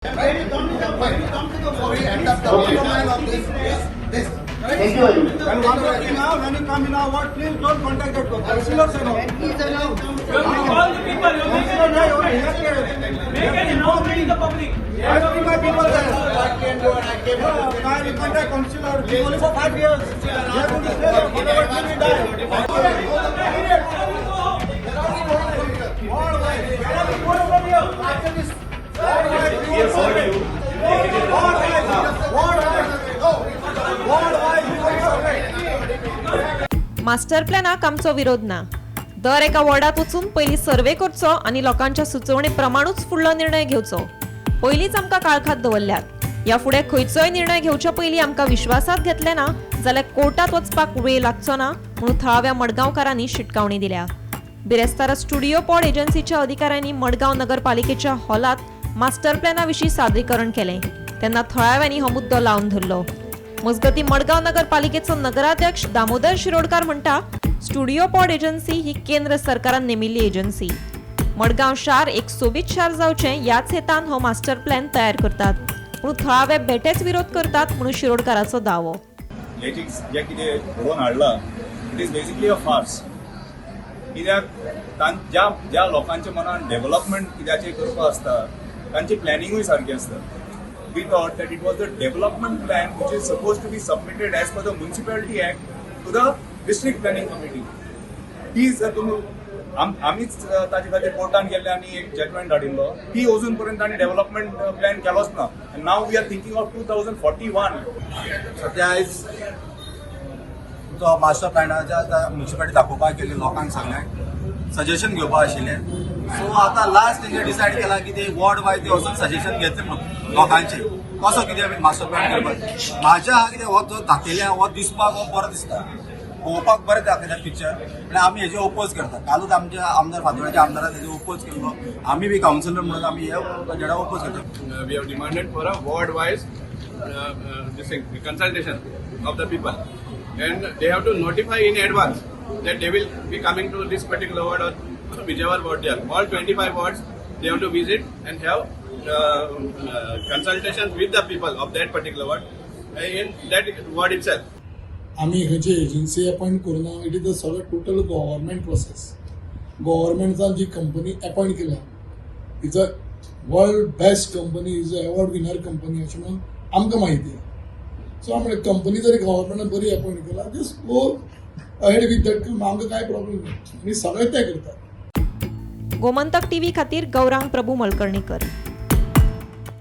When you come to the, when you come to the ward, and the bottom line of this is this. Thank you very much. And one more thing now, when you come in our ward, please don't contact the councillors and all. Please allow. You call the people, you make Councillor, an yeah, announcement. Make an announcement in the public. I see my people there. I can do it, I came. Yeah, I will contact councillor only for 5 years. They are going to stay there forever till we die. Ward wise. After this, Ward wise. Ward wise. Ward wise. Ward wise. We want survey. Master प्लॅनाक आमचो विरोध ना. दर एका वॉर्डात वचून पयलीं survey करचो आनी लोकांच्या सुचोवणे प्रमाणूच फुडलो निर्णय घेवचो. पयलींच आमकां काळखात दवरल्यात. ह्या फुडें खंयचोय निर्णय घेवच्या पयलीं आमकां विश्वासात घेतले ना जाल्यार कोर्टात वचपाक वेळ लागचो ना म्हणून थळाव्या मडगांवकारांनी शिटकावणी दिल्या. बिरेस्तारा स्टुडिओ पॉड एजन्सीच्या अधिकाऱ्यांनी मडगांव नगरपालिकेच्या हॉलात मास्टर प्लॅना विशीं सादरीकरण केलें तेन्ना थळाव्यांनी हो मुद्दो लावन धरलो. मजगतीं, मडगांव नगरपालिकेचो नगराध्यक्ष दामोदर शिरोडकार म्हणटा, स्टुडिओ पॉड एजन्सी ही केंद्र सरकारान नेमिल्ली एजन्सी. मडगांव शार एक सोबीत शार जावचें ह्याच हेतान हो मास्टर प्लॅन तयार करतात, पूण थळावे बेठेच विरोध करतात म्हणून शिरोडकाराचो दावो. हे जे जे कितें घडोवन हाडलां, it is basically a farce. कित्याक ज्या ज्या लोकांच्या मनान डेव्हलपमेंट कित्याचें करपा आसता, तांची प्लॅनिंगूय सारकी आसता. We thought that it was the development plan which is supposed to be submitted as per the Municipality Act to the District Planning Committee. ती जर तुमी आमीच ताजे खातीर कोर्टान गेल्ले आनी एक जजमेंट हाडिल्लो. ती अजून पर्यंत तांणी डेव्हलपमेंट प्लॅन केलोच ना. Now we are thinking of 2041. सध्या आयज जो मास्टर प्लॅनाच्या म्युन्सिपालिटी दाखोवपाक गेल्ली, लोकांक सगळ्यांक सजेशन घेवपाक आशिल्लें. सो आतां लास्ट तेंचे डिसायड केला की ते वॉर्ड वायज ते वचून सजेशन घेतले म्हणून लोकांचे, कसो कितें मास्टर प्लॅन करपाक. म्हाज्या हा कितें हो जो दाखयल्या हो दिसपाक हो बरो दिसता, पळोवपाक बरें दाखयता पिक्चर, पण आमी हेजे ओपोज करता. कालूच आमच्या आमदार, फातोड्याच्या आमदारान तेजे ओपोज केल्लो. आमी बी कावन्सिलर म्हणून आमी हे बजेटा ओपोज करता. We have demanded for a ward wise this thing, consultation of the people, and they have to notify in advance that they will be coming to this particular ward or whichever ward they are. All 25 wards they have to visit and have consultation with the people of that particular ward in that ward itself. आमी खंयची agency appoint करूना. It is the सगळें total government process. गव्हर्मेंटान जी company appoint केल्या, is a world best company, is a award winner company अशें म्हणून आमकां म्हायती आहा. सो आमी कंपनी जरी गव्हर्मेंटान बरी अपॉयंट केला, just go ahead with that. आमकां कांय प्रॉब्लेम ना. आमी सगळे ते करतात. गोमंतक टीव्ही खातीर गौरांग प्रभू मलकर्णीकर.